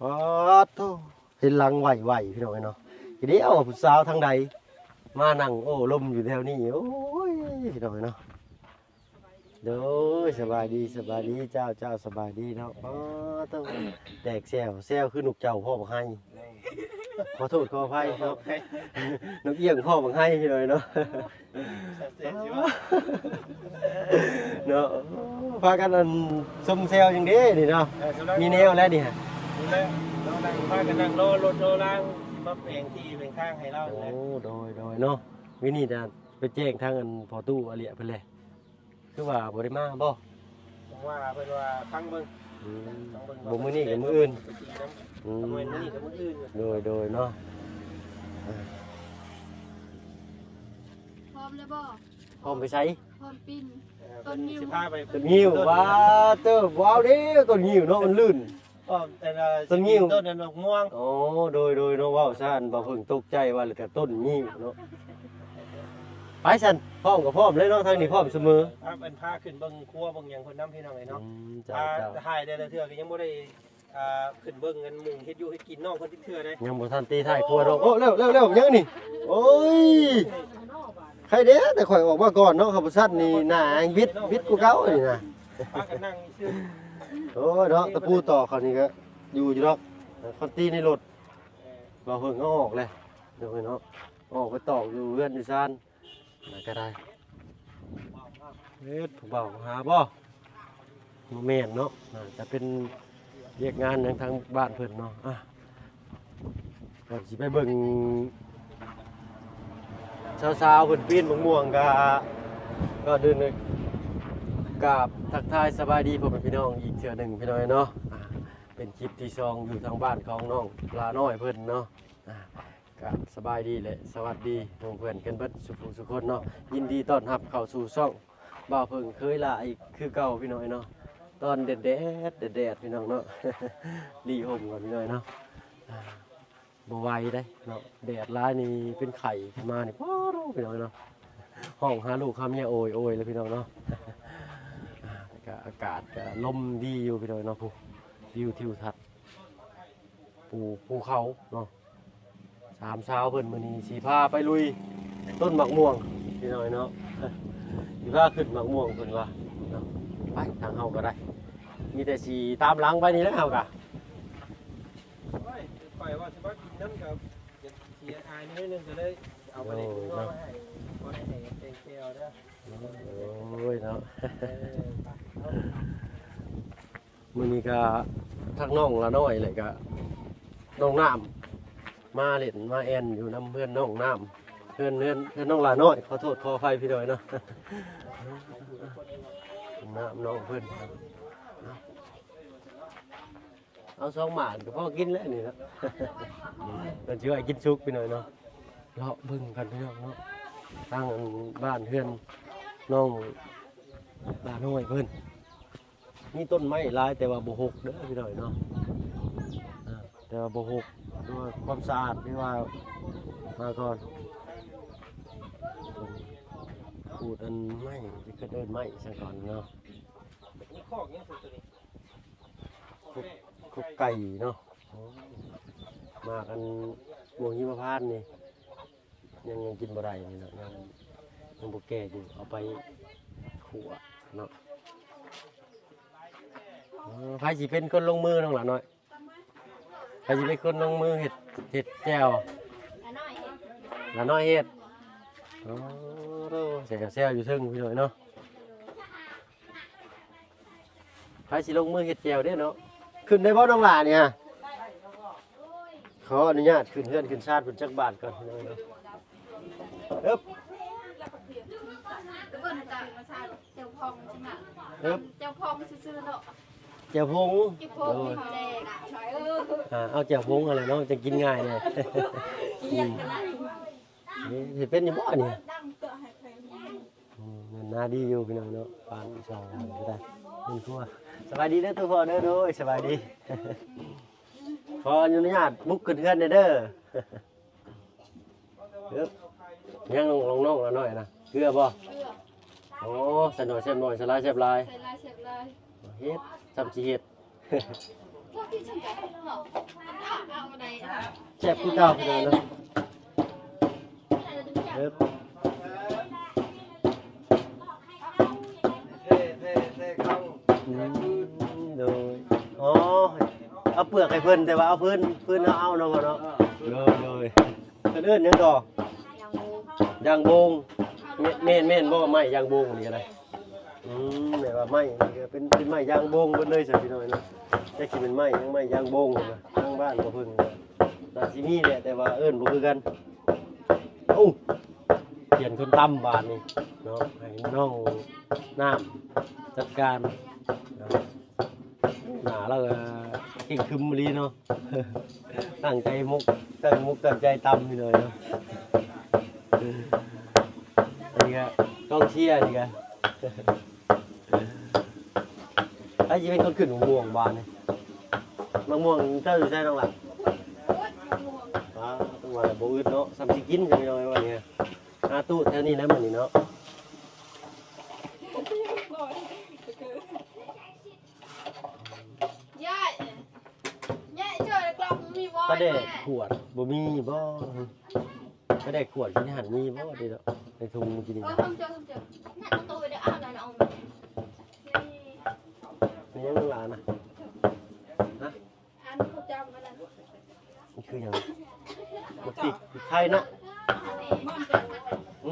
ປາດໂທ້ ເຫັນຫຼັງໄວໆ ພີ່ນ້ອງເອີຍເນາະ. ດຽວຜູ້ສາວທາງໃດມານັ່ງໂອ້ລົມຢູ່ແຖວນີ້ ໂອ້ຍ ພີ່ນ້ອງເອີຍເນາະ. ໂດຍ ສະບາຍດີ ສະບາຍດີ ເຈົ້າ ເຈົ້າ ສະບາຍດີເນາະ. ປາດໂທ້ ແຕກແຊວ ແຊວຄືນົກເຈົ້າພໍບັກໄຮ ຂໍໂທດຂໍອະໄພເນາະ ນົກອຽງພໍບັກໄຮ ພີ່ນ້ອງເນາະ. ເນາະ ພາກັນອັນຊົມແຊວຫຍັງເດ້ນີ້ເນາະ. ເອີ ກຳລັງ ມີແນວແລ້ວນີ້ ນີ້ແຫຼະ ກຳລັງພາກັນນັ່ງລໍລົດລໍລາງ ຊິມາແປງທີ່ແປງທາງໃຫ້ລາວ. ໂອ້ ນີ້ແຫຼະ ໂດຍ ໂດຍເນາະ. ມື້ນີ້ນະໄປແຈ້ງທາງອັນພໍ່ຕູ້ອາເລຍເພິ່ນແລ້ວ ຄືວ່າບໍ່ໄດ້ມາບໍ່? ເພິ່ນວ່າ ເພິ່ນວ່າຟັງເບິ່ງ ອືມ ຟັງເບິ່ງ ບໍ່ ມື້ນີ້ກັບມື້ອື່ນ ອືມ ແມ່ນມື້ນີ້ກັບມື້ອື່ນ. ໂດຍ ໂດຍເນາະ. ພ້ອມແລ້ວບໍ່? ພ້ອມໄປໃສ? ພ້ອມປີນ ເອີ ຕົ້ນງິ້ວ ຊິພາໄປຕົ້ນງິ້ວ. ວ່າເຕີ ບໍ່ເອົາເດ້ ຕົ້ນງິ້ວເນາະ ມັນລື່ນ. ກໍແຕ່ລະຕົ້ນງິ້ວ ຕົ້ນນັ້ນໝາກມ່ວງ. ໂອ້ ໂດຍ ໂດຍເນາະ. ເວົ້າຊັ້ນ ບ່າວເພິ່ງຕົກໃຈວ່າແລ້ວແຕ່ຕົ້ນງິ້ວເນາະ. ໄປຊັ້ນ ພ້ອມກໍພ້ອມເລີຍເນາະ ທາງນີ້ພ້ອມສະເໝີ. ພາເພິ່ນພາຂຶ້ນເບິ່ງຄົວເບິ່ງຫຍັງເພິ່ນນຳ ພີ່ນ້ອງເອີຍເນາະ. ອືມ ເຈົ້າ ອ່າ ເຈົ້າ ຖ່າຍໄດ້ແລ້ວເທື່ອກໍຍັງບໍ່ໄດ້ ອ່າ ຂຶ້ນເບິ່ງອັນມຸງເຮັດຢູ່ເຮັດກິນນ້ອງເພິ່ນຈັກເທື່ອເດ້. ຍັງບໍ່ທັນຕີທ້າຍຄົວດອກ. ໂອ້ ແລ້ວ ແລ້ວ ແລ້ວ ຫຍັງນີ້? ໂອ້ຍ ໃຄແດ່ແຕ່ຂ້ອຍອອກມາກ່ອນເນາະ. ຂ້າພະສັດນີ້ໜ້າຫວິດ ຫວິດກວ່າເກົ່ານີ້ນະ. ພາກັນນັ່ງຊື່ ໂອ້ຍເນາະ ຕະປູຕອກເຂົານີ້ກໍຢູ່ຢູ່ດອກ ຄັນຕີໃນລົດ. ເອີ ບ່າວເພິ່ງເອົາອອກແລ້ວ ເດີເນາະ ອອກໄປຕອກຢູ່ເຮືອນຢູ່ຊານ ແລ້ວກໍໄດ້. ເຮັດ ຜູ້ບ່າວຫາບໍ່? ບໍ່ແມ່ນເນາະ ໜ້າຈະເປັນວຽກງານຫຍັງທາງບ້ານເພິ່ນເນາະ. ອ່ະ ກ່ອນຊິໄປເບິ່ງສາວໆເພິ່ນປີນໝາກມ່ວງ ກະ ກ່ອນອື່ນກະກາບທັກທາຍສະບາຍດີພໍ່ແມ່ພີ່ນ້ອງອີກເທື່ອໜຶ່ງ ພີ່ນ້ອງເນາະ. ອ່າ ເປັນຄລິບທີສອງຢູ່ທາງບ້ານຂອງນ້ອງຫຼ້ານ້ອຍເພິ່ນເນາະ. ອ່າ ກະສະບາຍດີ ແລະ ສະຫວັດດີໝູ່ເພື່ອນກັນເບິດສູ່ຜູ້ສູ່ຄົນເນາະ. ຍິນດີຕ້ອນຮັບເຂົ້າສູ່ຊ່ອງບ່າວເພິ່ງເຄີຍຫຼ້າອີກຄືເກົ່າ ພີ່ນ້ອງເນາະ. ຕອນແດດໆ ແດດໆ ພີ່ນ້ອງເນາະ ຫຼີ່ຫົ່ມກ່ອນ ພີ່ນ້ອງເນາະ. ອ່າ ບໍ່ໄຫວເດ້ເນາະ ແດດຫຼາຍນີ້ເປັນໄຂ້ຂຶ້ນມານີ້ ໂອ້ໂຫ ພີ່ນ້ອງເນາະ ຮ້ອງຫາລູກຫາເມຍໂອຍໆ ເລີຍ ພີ່ນ້ອງເນາະ. ອ່າ ແຕ່ກະອາກາດກະລົມດີຢູ່ ພີ່ນ້ອງເນາະ. ຜູ້ ວິວທິວທັດ ພູ ພູເຂົາເນາະ. ສາມສາວເພິ່ນມື້ນີ້ຊິພາໄປລຸຍຕົ້ນໝາກມ່ວງ ພີ່ນ້ອງເນາະ. ຊິພາຂຶ້ນໝາກມ່ວງເພິ່ນວ່າເນາະ. ໄປ ທາງເຮົາກໍໄດ້ ມີແຕ່ຊິຕາມຫຼັງໄປນີ້ແຫຼະ ເຮົາກະ. ໂອ້ຍ ຂ້ອຍວ່າຊິມາກິນນຳ ກໍຢາກຊິອາຍໜ້ອຍໜຶ່ງ ກໍເລີຍເອົາປາແດກ ໂດຍ ເນາະ ມາໃຫ້ ພໍໄດ້ໃຫ້ແກງແຈ່ວເດີ. ໂອ້ຍເນາະ ເອີ ໄປເນາະ. ມື້ນີ້ກະທັງນ້ອງຫຼ້ານ້ອຍ ແລະກະນ້ອງນ້ຳ ມາຫຼິ້ນມາແອ່ນຢູ່ນຳເຮືອນນ້ອງນ້ຳ ເຮືອນ ເຮືອນ ເຮືອນນ້ອງຫຼ້ານ້ອຍ. ຂໍໂທດຂໍອະໄພພີ່ນ້ອງເນາະ ນ້ຳນ້ອງເພິ່ນ. ເອົາສອງໝາກກໍພໍກິນແລ້ວນີ້ເນາະ ເພິ່ນຊິໄວ້ກິນສຸກພີ່ນ້ອງເນາະ. ເລາະເບິ່ງກັນພີ່ນ້ອງເນາະ ທາງອັນບ້ານເຮືອນນ້ອງຫຼ້ານ້ອຍເພິ່ນ. ມີຕົ້ນໄມ້ຫຼາຍແຕ່ວ່າບໍ່ຫົກເດີພີ່ນ້ອງເນາະ. ອ່າ ແຕ່ວ່າບໍ່ຫົກ ຄືວ່າຄວາມສະອາດ ຫຼືວ່າມາກ່ອນ. ຂູດອັນໄມ້ ຊິເອີ້ນໄມ້ຊັ້ນກ່ອນເນາະ. ມີຄອກຫຍັງ ຄົກ ຄົກໄກ່ເນາະ. ໂອ້ ໝາກອັນມ່ວງຫິມະພານນີ້ ຍັງ ຍັງກິນບໍ່ໄດ້ນີ້ເນາະ ຍັງ ຍັງບໍ່ແກ່ຢູ່ ເອົາໄປຂົ້ວເນາະ. ເອີ ໃຜຊິເປັນຄົນລົງມື ນ້ອງຫຼ້ານ້ອຍ? ໃຜຊິເປັນຄົນລົງມືເຮັດ ເຮັດແຈ່ວ? ຫຼ້ານ້ອຍເຮັດ ຫຼ້ານ້ອຍເຮັດ. ໂອ້ ແຊວໆ ຢູ່ເທິງພີ່ນ້ອງເນາະ. ໃຜຊິລົງມືເຮັດແຈ່ວເດ້ເນາະ? ຂຶ້ນໄດ້ບໍ່ນ້ອງຫຼ້ານີ້? ຂໍອະນຸຍາດຂຶ້ນເຮືອນຂຶ້ນຊານເພິ່ນຈັກບາດກ່ອນ. ເອີບ ເບິ່ງກະແຈ່ວພອງຊັ້ນນະ. ເອີບ ແຈ່ວພອງຊື່ໆ ເນາະ ແຈ່ວພງ ແຈ່ວພງ. ໂດຍ ແດ່ນະ ເອີ ອ່າ ເອົາແຈ່ວພງຫັ້ນແຫຼະເນາະ ຈັ່ງກິນງ່າຍແດ່. ອືມ ເຮັດເປັນຢູ່ບໍ່ນີ້? ອືມ ແມ່ນນາດີຢູ່ພີ່ນ້ອງເນາະ ປານສອງກໍໄດ້ເປັນຄົວ. ສະບາຍດີເດີຕູ້ພໍ່ເດີ. ໂດຍ ສະບາຍດີ. ຂໍອະນຸຍາດບຸກຂຶ້ນເຮືອນແດ່ເດີ. ເອີບ ຍັງນ້ອງໆ ນ້ອຍໆ ນະ ເກືອບໍ່? ເກືອ. ໂອ້ ໃສ່ໜ້ອຍແຊບໜ້ອຍ ໃສ່ຫຼາຍແຊບຫຼາຍ ໃສ່ຫຼາຍແຊບຫຼາຍ. ເຮັດ ຊ່ຳຊິເຮັດ. ພວກທີ່ຊ່ຳກັນເນາະ ແຊບຄືເກົ່າພີ່ນ້ອງເນາະ. ເອີ ເທ ເທ ເທເຂົ້າ ອືມ ໂດຍ ອໍ ເອົາເປືອກໃຫ້ເພິ່ນ ແຕ່ວ່າເອົາພື້ນ ພື້ນເຮົາເອົາເນາະ ເນາະ. ໂດຍ ໂດຍ ເພິ່ນເອີ້ນຫຍັງກໍ? ຢາງໂບງ. ແມ່ນ ແມ່ນ ແມ່ນບໍ່ ໄມ້ຢາງໂບງນີ້ກໍໄດ້? ອືມ ແບບວ່າໄມ້ນີ້ກໍເປັນ ເປັນໄມ້ຢາງໂບງເບິດເລີຍຊັ້ນ ພີ່ນ້ອງເນາະ. ຈັກຊິເປັນໄມ້ຫຍັງ ໄມ້ຢາງໂບງ ທາງບ້ານບໍ່ເພິ່ນ ໜ້າຊິມີແຫຼະ ແຕ່ວ່າເອີ້ນບໍ່ຄືກັນ. ເອົ້າ ປ່ຽນຄົນຕຳບາດນີ້ເນາະ ໃຫ້ນ້ອງນ້ຳຈັດການເນາະ. ໜ້າລາວກໍເກັ່ງຄຶມອີ່ຫຼີເນາະ ຕັ້ງໃຈໝົກ ຕັ້ງໝົກຕັ້ງໃຈຕຳຢູ່ເລີຍເນາະ. ອັນນີ້ກໍກອງເຊຍນີ້ກໍ ໃຜຊິເປັນຄົນຂຶ້ນໝາກມ່ວງບາດນີ້? ໝາກມ່ວງເຈົ້າຢູ່ໃສນ້ອງຫຼ້າ? ອ່າ ຕ້ອງວ່າແຫຼະ ບໍ່ອຶດເນາະ ສ່ຳຊິກິນ ພີ່ນ້ອງເອີຍ ວ່ານີ້. ຫາຕູ້ແຖວນີ້ແຫຼະມື້ນີ້ເນາະ. ຍາຍ ຍາຍ ເຈົ້າກະລອກມີບໍ່? ປາແດກຂວດບໍ່ມີບໍ່? ປາແດກຂວດຢູ່ໃນຫັ້ນມີບໍ່ເດເນາະ? ໃນຖົງມື້ກີ້ນີ້ ເອີ ເນາະ ຂອງເຈົ້າ ຂອງເຈົ້າ ນັ້ນປະຕູເດີ ອ້າວ ນັ້ນເອົາ ມີຫຍັງຫຼານນະ? ຮະ? ອັນເຂົາຈຳອັນນັ້ນ ມັນຄືຫຍັງ? ໝາກພິກ ພິກໄທນະ. ຫຶ?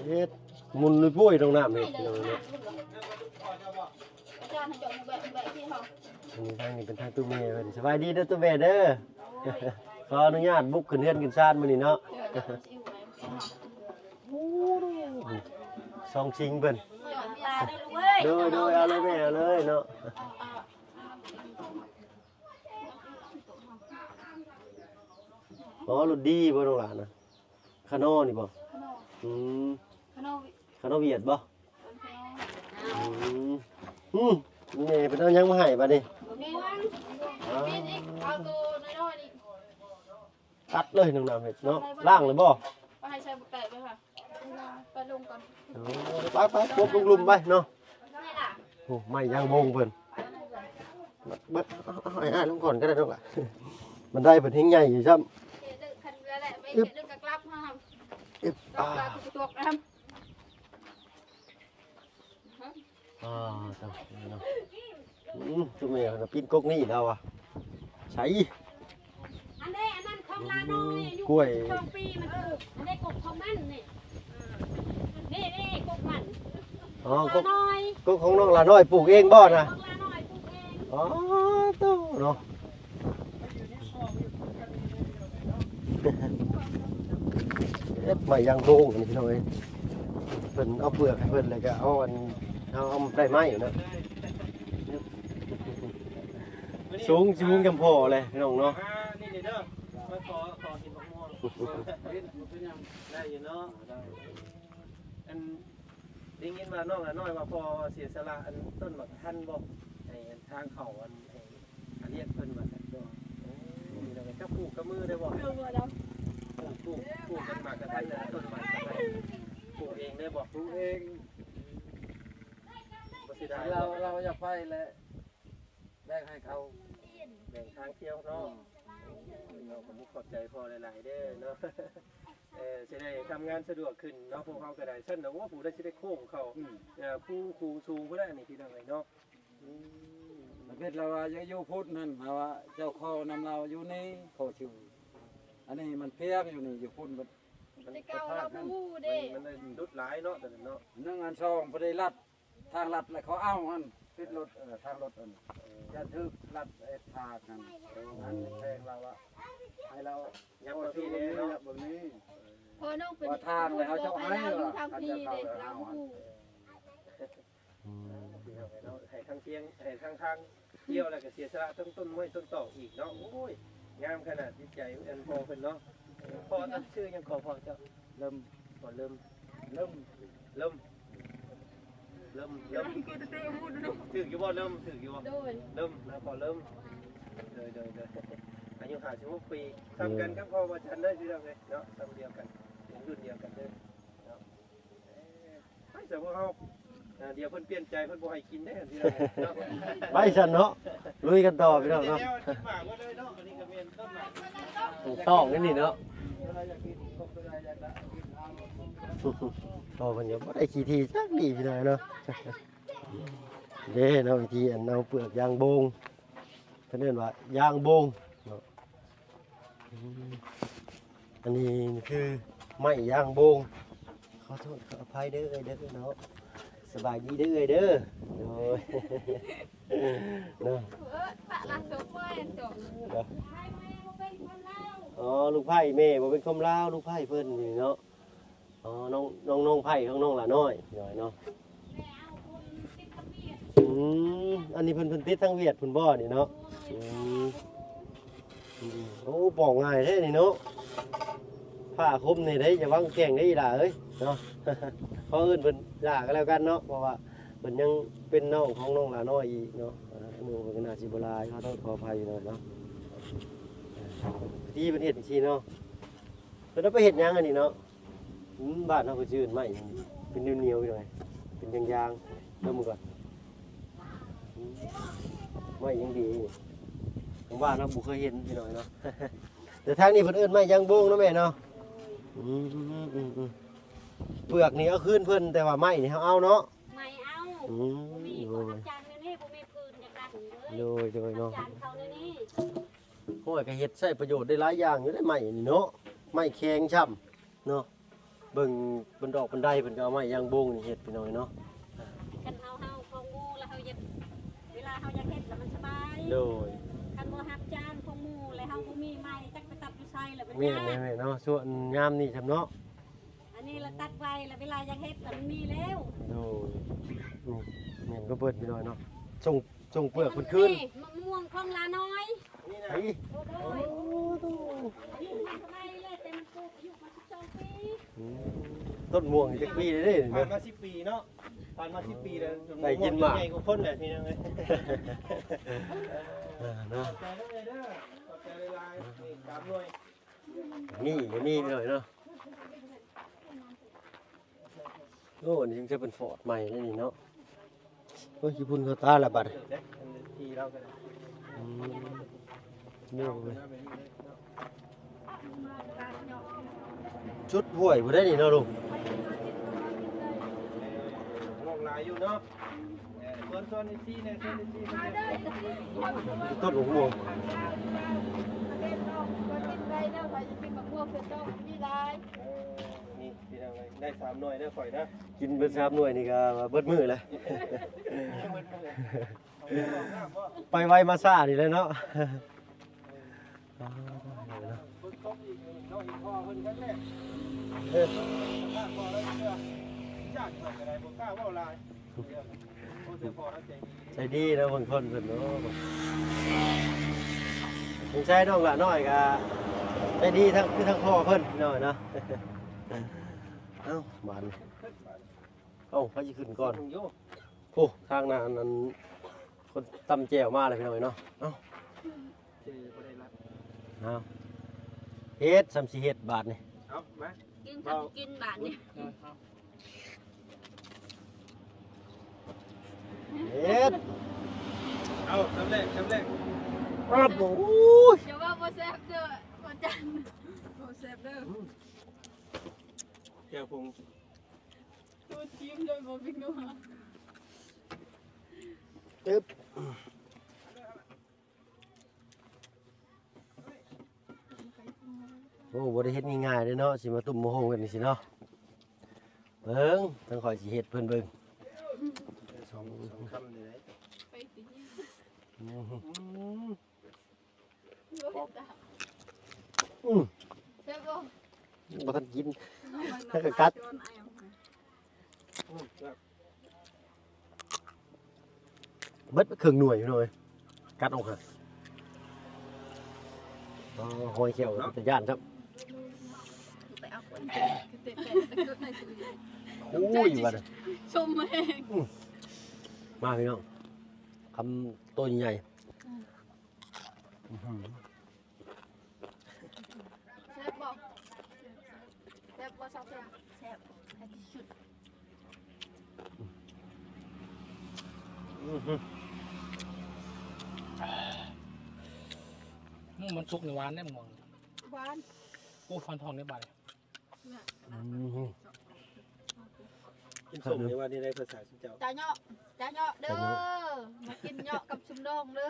ເຮັດ ໝຸນປຸ້ຍໆ ນ້ອງນ້ຳເຮັດ ພີ່ນ້ອງເນາະ. ອັນນີ້ທາງນີ້ເປັນທາງຕູ້ແມ່ເພິ່ນ. ສະບາຍດີເດີຕູ້ແມ່ເດີ. ຂໍອະນຸຍາດບຸກຂຶ້ນເຮືອນຂຶ້ນຊານມື້ນີ້ເນາະ. ໂອ້ ສອງຊິງເພິ່ນ. ໂດຍ ໂດຍ ເອົາເລີຍແມ່ ເອົາເລີຍເນາະ. ອໍ ລົດດີບໍ່ນ້ອງຫຼ້ານະ? ຄາໂນນີ້ບໍ່? ຄາໂນ ອືມ ຄາໂນ ຄາໂນຫວຽດບໍ່? ເອີ ຄາໂນ ອືມ ອືມ ແມ່ເພິ່ນເອົາຫຍັງມາໃຫ້ບາດນີ້? ໝາກມ່ວງ ອ່າ ມີອີກ ເອົາໂຕນ້ອຍໆນີ້ ຕັດເລີຍນ້ອງນ້ຳເຮັດເນາະ. ລ້າງແລ້ວບໍ່? ເອົາໃຫ້ໃສ່ບັກແຕກເລີຍຄ່ະ. ໄປລົງກ່ອນ ເອີ ໄປໆ ກົບລົງລຸ່ມໄປເນາະ. ໂອ້ ໄມ້ຢາງໂບງເພິ່ນ ເບິ່ງ ເອົາ ເອົາໃຫ້ອ້າຍລົງກ່ອນກໍໄດ້ດອກລະ. ບັນໄດເພິ່ນແຮງໃຫຍ່ຢູ່ຊ້ຳ. ອຶບ ອາ ອ່າ ເນາະ ອືມ ຈຸແມ່ເພິ່ນປີນກົກນີ້ລາວວ່າ ໃສ ອັນໃດ ອັນນັ້ນຂອງຫຼານ້ອຍ ອືມ ອາຍຸ ກວຍ ສອງປີມັນປູກ ອັນໃດກົກຂອງມັນນີ້ ນີ້ໆ ກົກມັນ ອໍ ກົກ ຫຼານ້ອຍ ກົກຂອງນ້ອງຫຼານ້ອຍປູກເອງບໍ່ນະ? ຂອງຫຼານ້ອຍປູກເອງ ອໍ ໂຕເນາະ. ເຮັດໄມ້ຢາງໂບງອັນນີ້ພີ່ນ້ອງເອີຍ ເພິ່ນເອົາເປືອກໃຫ້ເພິ່ນ ແລ້ວກໍເອົາອັນ ເອົາ ເອົາໄດ້ໄມ້ເນາະ. ສູງ ສູງຈຳພໍແຫຼະພີ່ນ້ອງເນາະ. ອ່າ ນີ້ເດີ ມາຂໍ ຂໍກິນໝາກມ່ວງ ໄດ້ຢູ່ເນາະ ໄດ້. ອັນ ໄດ້ຍິນວ່ານ້ອງຫຼານ້ອຍວ່າພໍ່ເສຍສະຫຼະອັນຕົ້ນໝາກກະທັນບໍ່ ໃຫ້ອັນທາງເຂົ້າອັນ ໃຫ້ ອັນຮຽນເພິ່ນວ່າຊັ້ນ. ໂອ້ ເຈົ້າປູກກັບມືໄດ້ບໍ່? ປູກ ປູກ ປູກເປັນໝາກກະທັນ ຕົ້ນໝາກກະທັນ ປູກເອງໄດ້ບໍ່? ປູກເອງ. ບໍ່ເສຍດາຍ ລາວ ລາວຢາກໄປແຫຼະ ແບ່ງໃຫ້ເຂົາ ແບ່ງທາງທ່ຽວເນາະ. ເນາະ ຂອບໃຈພໍ່ຫຼາຍໆເດີເນາະ. ເອີ ຊິໄດ້ທຳງານສະດວກຂຶ້ນເນາະ ພວກເຮົາກໍໄດ້. ຊັ້ນດອກ ໂອ້ ຜູ້ໃດຊິໄດ້ໂຄ້ງເຂົ້າ ອືມ ເອີ ພູ ພູສູງພຸ້ນແຫຼະນີ້ ພີ່ນ້ອງເອີຍເນາະ. ອືມ ປະເພດລາວວ່າຢາກຢູ່ພຸ້ນຫັ້ນ ລາວວ່າເຈົ້າຂໍນຳລາວຢູ່ນີ້ ຂໍຊື່ ອັນນີ້ມັນພຽງຢູ່ນີ້ ຢູ່ພຸ້ນມັນ ມັນ ແຕ່ເກົ່າລາວບໍ່ຮູ້ເດ້ ມັນ ມັນຫຼຸດຫຼາຍເນາະ ຕອນນັ້ນເນາະ. ໜຶ່ງ ອັນສອງ ບໍ່ໄດ້ລັດ ທາງລັດແລ້ວເຂົາເອົາຫັ້ນ ຕິດລົດ ເອີ ທາງລົດຫັ້ນ ເອີ ຢ້ານຖືກລັດໄອ້ທາງຫັ້ນ ເອີ ອັນແພງລາວວ່າ ໃຫ້ລາວ ຍັບມາພີ້ແດ່ເນາະ ເບິ່ງນີ້ ເອີ ພໍ່ນ້ອງເປັນ ວ່າທາງແລ້ວເຮົາຈະໃຫ້ລາວຢູ່ທາງພີ້ເດ້ ລາວບໍ່ຮູ້. ອືມ ພີ່ນ້ອງເອີຍເນາະ ໃຫ້ທາງພຽງ ໃຫ້ທາງ ທາງທ່ຽວແລ້ວກໍເສຍສະຫຼະທັງຕົ້ນໄມ້ຕົ້ນຕອກອີກເນາະ. ໂອ້ຍ ງາມຂະໜາດຈິດໃຈອັນພໍ່ເພິ່ນເນາະ. ພໍ່ຕັ້ງຊື່ຫຍັງກໍພໍ່ເຈົ້າ? ເລີ່ມ ພໍ່ເລີ່ມ ເລີ່ມ ເລີ່ມ ເລີ່ມ ເລີ່ມ ຖືກຢູ່ບໍ່? ເລີ່ມ ຖືກຢູ່ບໍ່? ໂດຍ ເລີ່ມນະ ພໍ່ເລີ່ມ. ໂດຍ ໂດຍ ໂດຍ ອາຍຸຫ້າສິບຫົກປີ ສ່ຳກັນກັບພໍ່ວາຈັນເລີຍ ພີ່ນ້ອງເອີຍເນາະ ສ່ຳດຽວກັນ ເປັນລຸ້ນດຽວກັນເລີຍເນາະ. ເອີ ໄປຊະພວກເຮົາ ອ່າ ດຽວເພິ່ນປ່ຽນໃຈ ເພິ່ນບໍ່ໃຫ້ກິນເດ້ ພີ່ນ້ອງເນາະ. ໄປຊັ້ນເນາະ ລຸຍກັນຕໍ່ ພີ່ນ້ອງເນາະ. ກິນໝາກໝົດເລີຍເນາະ. ອັນນີ້ກໍແມ່ນຕົ້ນໝາກ ຕ້ອງນີ້ເນາະ. ເວລາຢາກກິນ ກໍເວລາຢາກກິນ ພໍ່ເພິ່ນກໍບໍ່ໄດ້ຂີ້ຖີ່ຈັກດີ້ ພີ່ນ້ອງເນາະ. ເດ້ເນາະ ວິທີອັນເອົາເປືອກຢາງໂບງ ເພິ່ນເອີ້ນວ່າຢາງໂບງເນາະ. ອືມ ອັນນີ້ຄືໄມ້ຢາງໂບງ. ຂໍໂທດຂໍອະໄພເດີເອື້ອຍເດີເນາະ. ສະບາຍດີເດີເອື້ອຍເດີ. ໂດຍ ເນາະ. ອໍ ລູກໃພ້ແມ່ບໍ່ເປັນຄົນລາວ ລູກໃພ້ເພິ່ນນີ້ເນາະ. ອໍ ນ້ອງ ນ້ອງ ນ້ອງໃພ້ຂອງນ້ອງຫຼ້ານ້ອຍ ນ້ອຍເນາະ. ອືມ ອັນນີ້ເພິ່ນ ເພິ່ນຕິດທາງຫວຽດພຸ້ນບໍ່ນີ້ເນາະ? ອືມ ອືມ ໂອ້ ປອກງ່າຍແທ້ນີ້ເນາະ. ຜ້າຄົມນີ້ເດ້ ຢ່າວາງແຂ້ງເດ້ອີ່ຫຼ້າເອີຍເນາະ. ຂໍເອີ້ນເພິ່ນຫຼ້າກໍແລ້ວກັນເນາະ ເພາະວ່າເພິ່ນຍັງເປັນນ້ອງຂອງນ້ອງຫຼ້ານ້ອຍອີກເນາະ. ອາ ອາຍຸເພິ່ນກໍໜ້າຊິບໍ່ຫຼາຍ ຂໍໂທດຂໍອະໄພຢູ່ໜ້ອຍເນາະ. ທີ່ເພິ່ນເຮັດຈັ່ງຊີ້ເນາະ ເພິ່ນເອົາໄປເຮັດຫຍັງອັນນີ້ເນາະ? ອືມ ບ້ານເຮົາເພິ່ນຊິເອີ້ນໄມ້ຫຍັງ ເປັນໜຽວໆ ພີ່ນ້ອງເອີຍ ເປັນຢາງໆ. ເບິ່ງກ່ອນ ອືມ ໄມ້ຫຍັງດີ ທາງບ້ານເຮົາບໍ່ເຄີຍເຫັນ ພີ່ນ້ອງເນາະ. ແຕ່ທາງນີ້ເພິ່ນເອີ້ນໄມ້ຢາງໂບງເນາະແມ່ເນາະ. ອືມ ອືມ ອືມ ເປືອກນີ້ເອົາຄືນເພິ່ນ ແຕ່ວ່າໄມ້ນີ້ເຮົາເອົາເນາະ. ໄມ້ເອົາ. ອືມ ບໍ່ມີ ໂດຍ ຮັບຈ້າງແນວນີ້ ບໍ່ມີພື້ນຈັກຫຼັງເລີຍ. ໂດຍ ໂດຍເນາະ ຮັບຈ້າງເຂົາແນວນີ້. ໂອ້ຍ ກໍເຮັດໃຊ້ປະໂຫຍດໄດ້ຫຼາຍຢ່າງຢູ່ເດ້ ໄມ້ນີ້ເນາະ ໄມ້ແຂງຊ້ຳເນາະ. ເບິ່ງບັນດອກບັນໄດເພິ່ນກໍເອົາໄມ້ຢາງໂບງນີ້ເຮັດ ພີ່ນ້ອງເນາະ. ຄັນເຮົາ ເຮົາຂອງໝູ່ແລ້ວເຮົາຢາກ ເວລາເຮົາຢາກເຮັດແລ້ວມັນສະບາຍ. ໂດຍ ຄັນບໍ່ຮັບຈ້າງຂອງໝູ່ແລ້ວເຮົາບໍ່ມີໄມ້ ຈັກໄປຕັດຢູ່ໃສແລ້ວມັນຍາກ. ແມ່ນໆ ເນາະ ຊ່ວງຍາມນີ້ຊ້ຳເນາະ. ອັນນີ້ລະຕັດໄວ ລະເວລາຢາກເຮັດລະມັນມີແລ້ວ. ໂດຍ ນີ້ແມ່ນກໍເບິດ ພີ່ນ້ອງເນາະ. ສົ່ງ ສົ່ງເປືອກເພິ່ນຄືນ. ມະມ່ວງຂອງຫຼ້ານ້ອຍ. ນີ້ນະ ໄອ້ ໂອ້ໂຫ ອາຍຸມັນເທົ່າໃດແລ້ວ ແຕ່ມັນປູກອາຍຸມັນສິບສອງປີ. ອືມ ຕົ້ນມ່ວງນີ້ຈັກປີແລ້ວເດ້? ຜ່ານມາສິບປີເນາະ ຜ່ານມາສິບປີແລ້ວ ໄດ້ກິນໝາກ ໃຫຍ່ກວ່າຄົນແຫຼະ ພີ່ນ້ອງເອີຍ. ເອີ ເນາະ ຂອບໃຈເດີ ຂອບໃຈຫຼາຍໆ. ນີ້ສາມໜ່ວຍ ນີ້ກໍມີ ພີ່ນ້ອງເນາະ. ໂອ້ ອັນນີ້ຈັ່ງຊິເປັນຟອດໃໝ່ເດ້ນີ້ເນາະ. ໂອ້ຍ ຂີ້ຝຸ່ນເຂົ້າຕາລະບັດ. ອືມ ໂອ້ຍ ຈຸດຫ້ວຍພຸ້ນເດ້ນີ້ເນາະລຸງ. ງອກຫຼາຍຢູ່ເນາະ. ເອີ ຊວນ ຊວນເອັຟຊີແດ່ ຊວນເອັຟຊີ ຕົ້ນໝາກມ່ວງ. ເອີ ນີ້ ພີ່ນ້ອງເອີຍ ໄດ້ສາມໜ່ວຍເດີຂ້ອຍເດີ. ກິນເບິດສາມໜ່ວຍນີ້ກໍເບິດມື້ແຫຼະ. ໄປໄວມາຊ້ານີ້ແຫຼະເນາະ. ເບິ່ງຕົກອີກເນາະ ເຫັນພໍ່ເພິ່ນຄັກແທ້. ເອີ ຂ້າພໍ່ລາວເຊື່ອ ຢ້ານຂ້ອຍກໍໄດ້ ບໍ່ກ້າເວົ້າຫຼາຍ. ໂອ້ ແຕ່ພໍ່ລາວໃຈດີ ໃຈດີເນາະ ເບິ່ງຄົນເພິ່ນ. ໂອ້ ສົງໄສນ້ອງຫຼ້ານ້ອຍກໍໃຈດີທັງ ຄືທັງພໍ່ເພິ່ນເນາະ ເນາະ. ເອົ້າ ບາດນີ້ ເອົ້າ ໃຜຊິຂຶ້ນກ່ອນ? ໂອ້ ທາງນັ້ນ ອັນ ຄົນຕຳແຈ່ວມາແລ້ວ ພີ່ນ້ອງເອີຍເນາະ. ເອົ້າ ເອີ ບໍ່ໄດ້ລັດ. ເອົ້າ ເຮັດ ສ່ຳຊິເຮັດບາດນີ້. ເອົາ ມາ ກິນ ເອົາ ກິນບາດນີ້. ເຮັດ ເອົາ ຄຳແລກ ຄຳແລກ. ໂອ້ຍ ຢ່າວ່າບໍ່ແຊບເດີ ພໍ່ຈັນ ບໍ່ແຊບເດີ. ແຈ່ວຜົງ ໂດນທີມໂດຍບໍ່ເປັນໜັວ. ຕຶບ. ໂອ້ ບໍ່ໄດ້ເຮັດງ່າຍໆເດ້ເນາະ ຊິມາຕຸ້ມມະໂຮງກັນຈັ່ງຊີ້ເນາະ. ເບິ່ງ ທາງຂ້ອຍຊິເຮັດເພິ່ນເບິ່ງ. ສອງ ສອງຄຳນີ້ແຫຼະ. ອືມ ອືມ ອືມ ແຊບບໍ່? ບໍ່ທັນກິນ ແລ້ວກໍກັດ. ອືມ ແຊບ. ເບິດເຄິ່ງໜ່ວຍພີ່ນ້ອງເອີຍ ກັດອອກຫາ. ອໍ ຮອຍແຂ້ວເນາະ ເປັນຕາຢ້ານຊ້ຳ. ໂອ້ຍ ວ່າ ຊົມແຮງ. ອືມ ມາພີ່ນ້ອງ ຄຳໂຕໃຫຍ່. ອືມ ແຊບບໍ່? ແຊບບໍ່? ແຊບ ແຊບທີ່ສຸດ. ອືມ ມັນສຸກນີ້ຫວານເດ້ ມ່ວງ ຫວານ ໂອ້ ຄວັນທອງໃນບາດນີ້ ອືມ ກິນສົ້ມນີ້ວ່ານີ້ໄດ້ພາສາຊຸມເຈົ້າ ຈາເຍາະ ຈາເຍາະເດີ ມາກິນເຍາະກັບຊຸມນ້ອງເດີ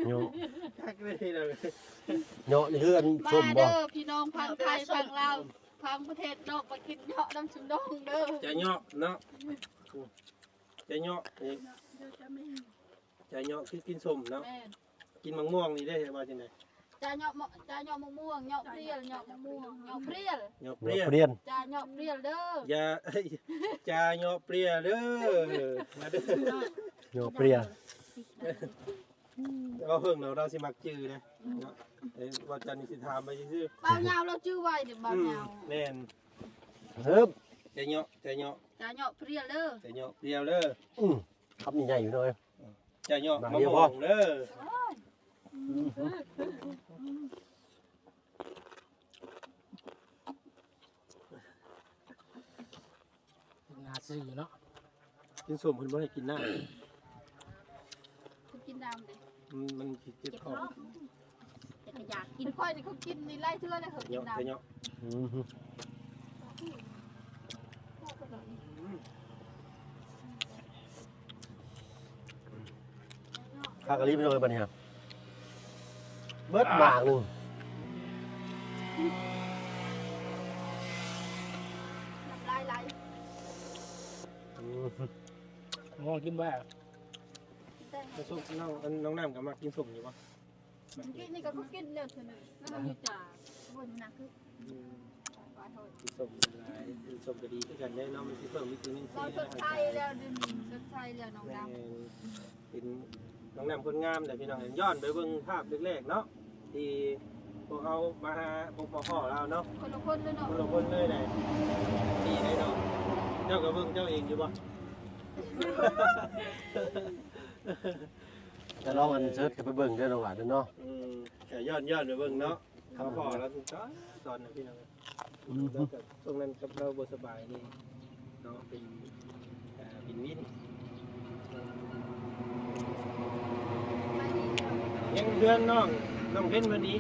ເຍາະ ຄັກເລີຍ ເຍາະນີ້ຄືອັນ ມາເດີ ສົ້ມບໍ່ ພີ່ນ້ອງຝັ່ງໄທຝັ່ງລາວ ທາງປະເທດນອກມາກິນເຍາະນຳຊຸມນ້ອງເດີ ຈາເຍາະເນາະ ຈາເຍາະນີ້ ຈາເຍາະຄືກິນສົ້ມເນາະ ແມ່ນ ກິນໝາກມ່ວງນີ້ເດ້ ວ່າຈັ່ງໃດ ຈາເຍາະ ມະ ຈາເຍາະໝາກມ່ວງ ເຍາະເພຣຍ ເຍາະໝາກມ່ວງ ເຍາະເພຣຍ ເຍາະເພຣຍ ຈາເຍາະເພຣຍເດີ ຢ່າ ຈາເຍາະເພຣຍເດີ ມາເດີ ເຍາະເພຣຍ ເວົ້າເພິ່ງເນາະ ລາວຊິມັກຈື່ເດ້ເນາະ ເອີ ວ່າຈັນນີ້ຊິຖາມໄປຊື່ໆ ບ່າວຍາວລາວຈື່ໄວເດ້ ບ່າວຍາວ ອືມ ແມ່ນ ເອີ ຈາເຍາະ ຈາເຍາະ ຈາເຍາະເພຣຍເດີ ຈາເຍາະເພຣຍເດີ ອືມ ຄຳໃຫຍ່ໆຢູ່ເນາະ ຈາເຍາະ ໝາກມ່ວງເດີ ໜ້າຊື່ເນາະ ກິນສົ້ມເພິ່ນບໍ່ໃຫ້ກິນນ້ຳ ເພິ່ນກິນນ້ຳເດ້ ມັນ ມັນຊິເຈັບທ້ອງ ແຕ່ກໍຢາກກິນ ຂ້ອຍນີ້ ຂ້ອຍກິນນີ້ຫຼາຍເທື່ອແລ້ວ ຂ້ອຍກິນນ້ຳ ເຍາະ ອືມ ຄັກອີ່ຫຼີພີ່ນ້ອງເອີຍ ບັດນີ້ຮະ ເບິດໝາກໜຶ່ງ ນ້ຳລາຍໄຫຼ ອືມ ນ້ອງກິນບໍ່ ກິນແຕ່ ແລ້ວສົມ ນ້ອງ ນ້ອງນ້ຳກໍມັກກິນສົມຢູ່ບໍ່? ເມື່ອກີ້ນີ້ກໍເຂົາກິນແລ້ວເທື່ອໜຶ່ງ ແລ້ວມີຈາ ບໍ່ໜັກຄື ອືມ ກິນສົ້ມຫຼາຍ ກິນສົ້ມກໍດີຄືກັນເດ້ເນາະ ມັນຊິເພີ່ມວິຕາມິນຊີໃຫ້ຮ່າງກາຍ ເຮົາຊົດໃຊ້ແລ້ວ ດຽວນີ້ຊົດໃຊ້ແລ້ວນ້ອງດຳ ແມ່ນ ເປັນນ້ອງນ້ຳຄົນງາມແຫຼະພີ່ນ້ອງ ຍ້ອນໄປເບິ່ງພາບແລກໆເນາະ ທີ່ພວກເຮົາມາຫາ ພໍ້ລາວເນາະ ຄົນລະຄົນເລີຍເນາະ ຄົນລະຄົນເລີຍແຫຼະ ດີເດ້ເນາະ ເຈົ້າກໍເບິ່ງເຈົ້າເອງຢູ່ບໍ່? ຈະລອງອັນເຊີດເຂົ້າໄປເບິ່ງເດີນ້ອງຫຼານເດີເນາະ ອືມ ກະຍ້ອນ ຍ້ອນໄປເບິ່ງເນາະ ເຂົາພໍ້ລະທຸກຕອນ ຕອນນັ້ນພີ່ນ້ອງ ອືມ ແລ້ວກະຊ່ວງນັ້ນກັບລາວບໍ່ສະບາຍນີ້ເນາະ ເປັນ ເປັນວິນ ຍັງເຮືອນນ້ອງ ນ້ອງເພັນເພິ່ນນີ້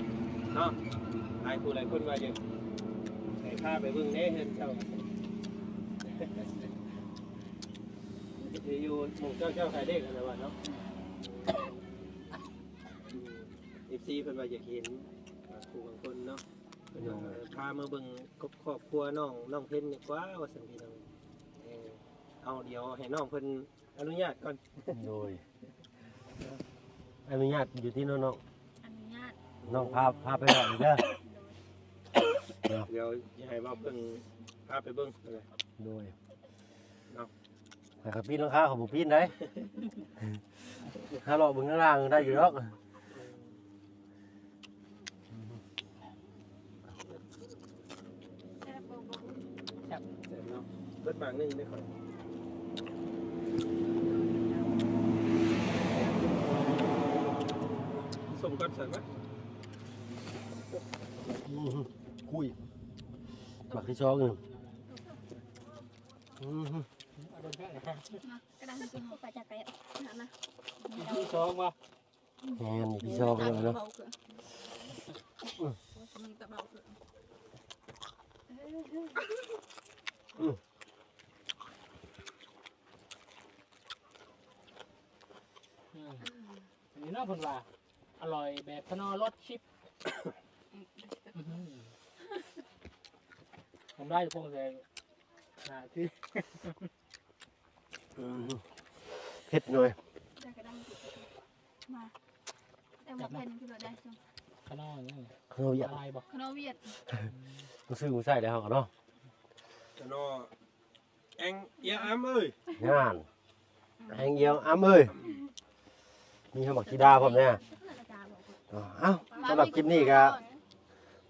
ເນາະ ຫຼາຍຜູ້ຫຼາຍຄົນວ່າຢາກໃຫ້ພາໄປເບິ່ງແດ່ເຮືອນເຈົ້າ ຢູ່ໝ່ອງເຈົ້າ ເຈົ້າຂາຍເລກຫັ້ນແຫຼະວ່າເນາະ ເອັຟຊີເພິ່ນວ່າຢາກເຫັນບາງຜູ້ບາງຄົນເນາະ ເພິ່ນວ່າ ເອີ ພາມາເບິ່ງຄອບຄົວນ້ອງ ນ້ອງເພັນດີກວ່າວ່າຊັ້ນພີ່ນ້ອງ ເອີ ເອົາ ດຽວໃຫ້ນ້ອງເພິ່ນອະນຸຍາດກ່ອນ ໂດຍ ອະນຸຍາດຢູ່ຕິເນາະນ້ອງ ອະນຸຍາດ ນ້ອງພາ ພາໄປເບິ່ງເດີ ໂດຍ ດຽວຊິໃຫ້ບ່າວເພິ່ນພາໄປເບິ່ງ ໂດຍ ເນາະ ໃຫ້ເຂົາປີນຫຼັງຄາ ເຂົາບໍ່ປີນໃດ ຫາເລາະເບິ່ງຂ້າງລ່າງໄດ້ຢູ່ດອກ ແຊບບໍ່? ແຊບ ແຊບເນາະ ເບິດໝາກໜຶ່ງເດ້ຂ້ອຍ ສົ້ມກ່ອນ ໃສ່ມາ ອືມ ຄຸຍ ໝາກທີ່ສອງນີ້ ອືມ ກະດານກິນເຂົ້າໄປຈາກໄກ ນັ້ນນະ ທີ່ສອງວ່າ ແມ່ນ ອີພີສອງເນາະ ອືມ ອືມ ອັນນີ້ເນາະ ເພິ່ນວ່າ ອະລ່ອຍແບບຂະໜໍ່ລົດຊິບ ອືມ ທຳລາຍພວກແຊ ໜ້າທີ່ ອືມ ເຜັດໜ້ອຍ ມາ ແຕ່ວ່າເຜັດຄືວ່າໄດ້ ຂະໜໍ່ຫຍັງ ຂະໜໍ່ຫວຽດ ລາຍບໍ່ ຂະໜໍ່ຫວຽດ ອືມ ຊື້ມື້ໃຊ້ແລ້ວເຮົາກໍເນາະ ຂະໜໍ່ແອງອຽງອຳເອີຍ ງານ ແອງອຽງອຳເອີຍ ມີຫາກໝາກສີດາພ້ອມແດ່ ເອົ້າ ສຳລັບຄລິບນີ້ກໍ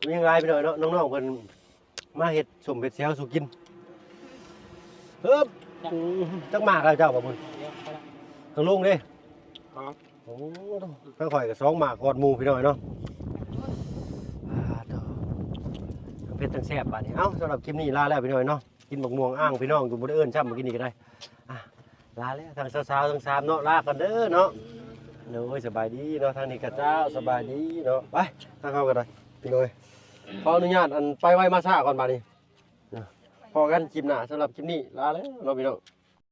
ມີຫຍັງຫຼາຍພີ່ນ້ອງເນາະ ນ້ອງໆເພິ່ນມາເຮັດສົ້ມເຜັດແຊວສູ່ກິນ ເອີບ ຈັກໝາກແລ້ວເຈົ້າບໍ່ບຸນ ທາງລຸງເດ້ ໂອ້ ທາງຂ້ອຍກໍສອງໝາກກ່ອນໝູ່ພີ່ນ້ອງເນາະ ອ່າ ໂທ້ ທັງເຜັດທັງແຊບບາດນີ້ ເອົ້າ ສຳລັບຄລິບນີ້ລາແລ້ວພີ່ນ້ອງເນາະ ກິນໝາກມ່ວງອ້າງພີ່ນ້ອງຢູ່ ບໍ່ໄດ້ເອີ້ນຊ້ຳ ມາກິນນີ້ກໍໄດ້ ອ່ະ ລາແລ້ວ ທັງສາວໆທັງສາມເນາະ ລາກ່ອນເດີເນາະ. ໂອ້ຍ ສະບາຍດີເນາະ ທາງນີ້ກໍເຈົ້າ ສະບາຍດີເນາະ. ໄປ ທາງເຮົາກໍໄດ້ ພີ່ນ້ອງເອີຍ ຂໍອະນຸຍາດ ອັນ ໄປໄວມາຊ້າກ່ອນບາດນີ້. ພໍ້ກັນຄລິບໜ້າ ສຳລັບຄລິບນີ້ລາແລ້ວເນາະ ພີ່ນ້ອງ.